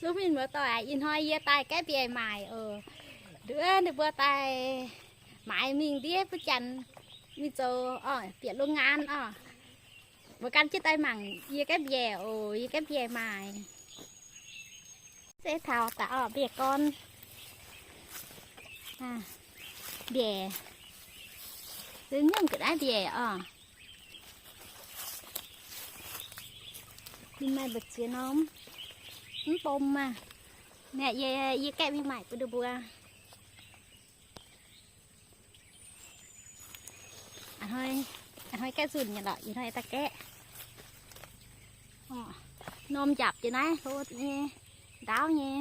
Duqv mingh muoz-doic, ih hnoi yie daaih gaeqv mbiaec maaic oc. Nduov ninh mbuo daaih maaiz mingh ndiev butv janx mingh zoux orqc, bieqc โรงงาน orqc. Mbuo gan jienv daaih mangc yie gaeqv mbiaec oc, yie gaeqv mbiaec maaic. Se taux daaih orqc, mbiaec gorn, mbiaec, se nyungc ga'naaiv mbiaec orqc. Ninh maaih mbu'ziex norm, mv bom maah. Naaiv yie, yie gaeqv mingh maaic bun ninh mbuo. A'hnoi, a'hnoi gaeqv nzunc nyei lorqc, ih hnoi daaih gaeqv. Norm njapc jiex naaiv hlo nyei, ndaauv nyei.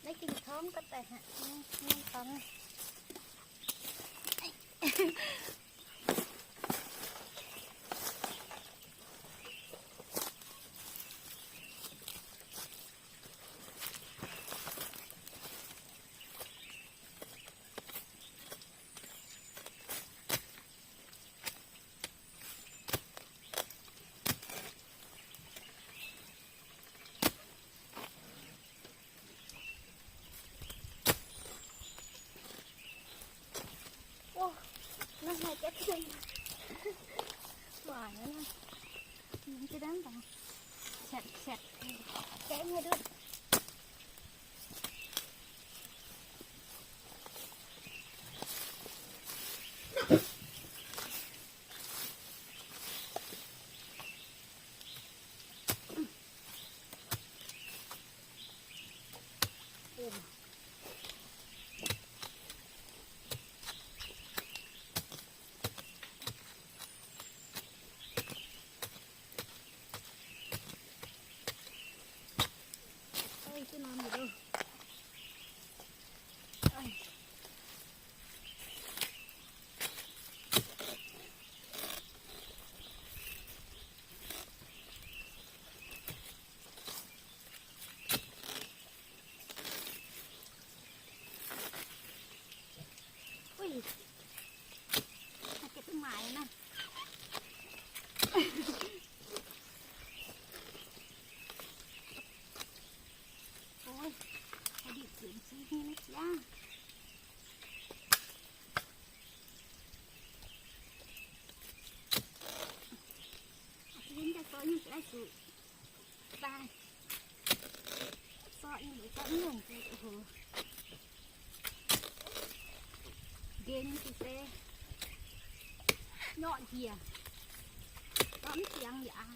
Naaiv ging torngv gorngv daaih haic, torngv. Ov, naaiv haih gaeqv zinh. Waac naaiv, mv ziex dangv dangx, ciatc ciatc, gaeqv nyei duqv. Ui, gaeqv duqv maaiz naaiv. Ov, haih ndipc zienx zingh nyei naaiv jaav. Yie daaih zorqv nyungc daaih zuqc daaih, zorqv nyungc, zorqv nyungc, nqemh zuqc se nyorqv njiec, zorqv mv ziangx yaac.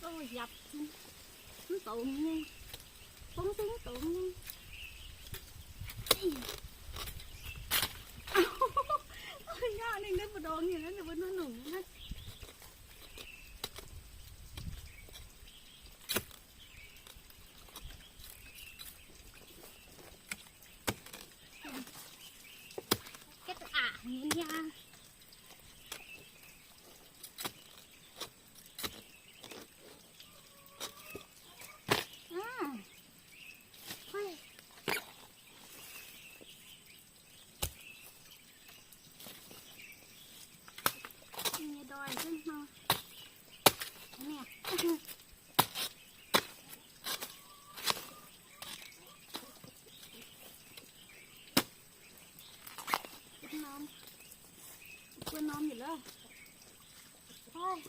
Ov, yapc mv dongz nyei, fongv zengv mv dongz nyei. Nyorqv ninh mbuo ndongx nyei, ninh mbuo nongc nongc naaiv. Gaeqv duqv aqc nyei niaa. Nyei ndoih zungv hnoi. Buo norm yietc lov. Maaih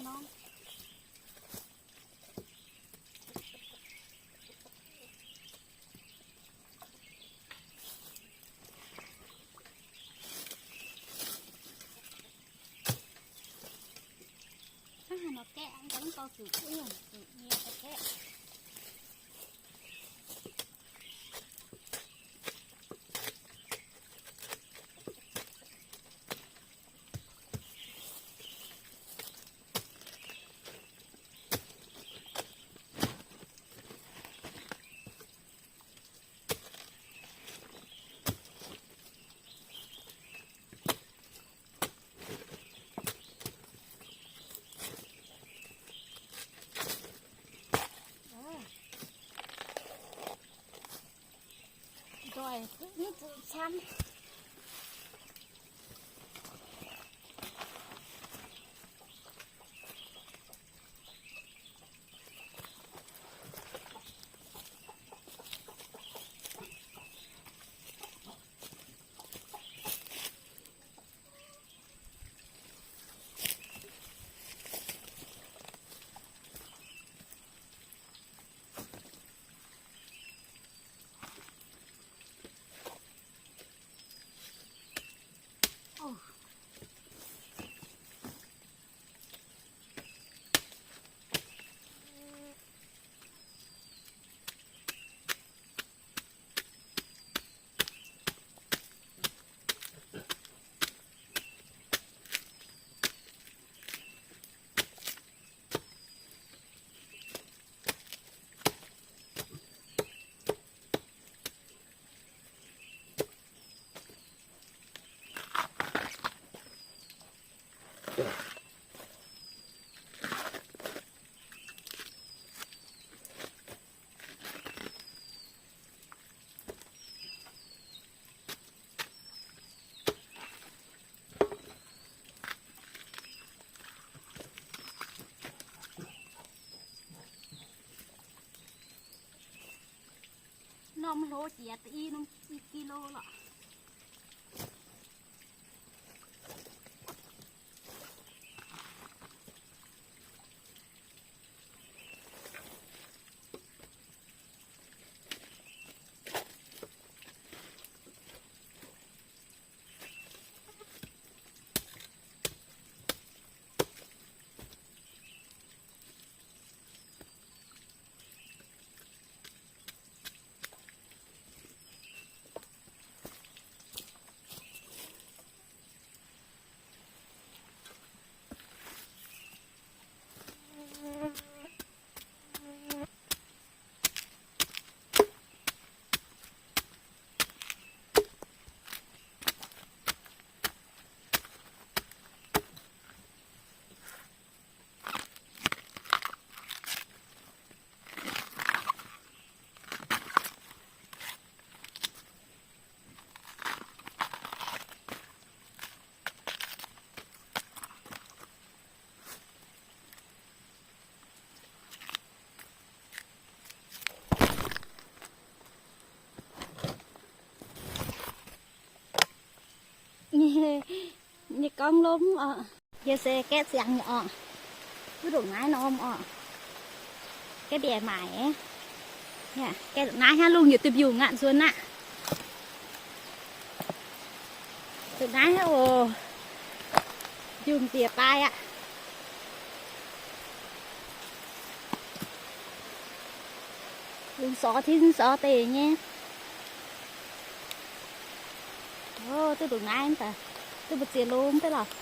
norm. Hnangv haaix nor gaeqv, mv baac mv dorh zuqc, zuqc nyei gaeqv. Mv zuqc camv. Norm hlo jiex da'yi norm kilo lorqc. Nyei gorngv lomv oc. Yie se gaeqv ziangx nyei oc. Duqv ndongc naaiv norm oc. Gaeqv mbiaec maaic. Gaeqv ndongc naaiv hnangv, lungh yietc duih mbiungc aqv, nzuonx aqv. Ndongc naaiv hnangv oc. Mbiungc bieqc daaih aqv. Lungh sorx tin sorx deic nyei. Duqv ndongc naaiv, duqv mbu'ziex lomv deix lorqc.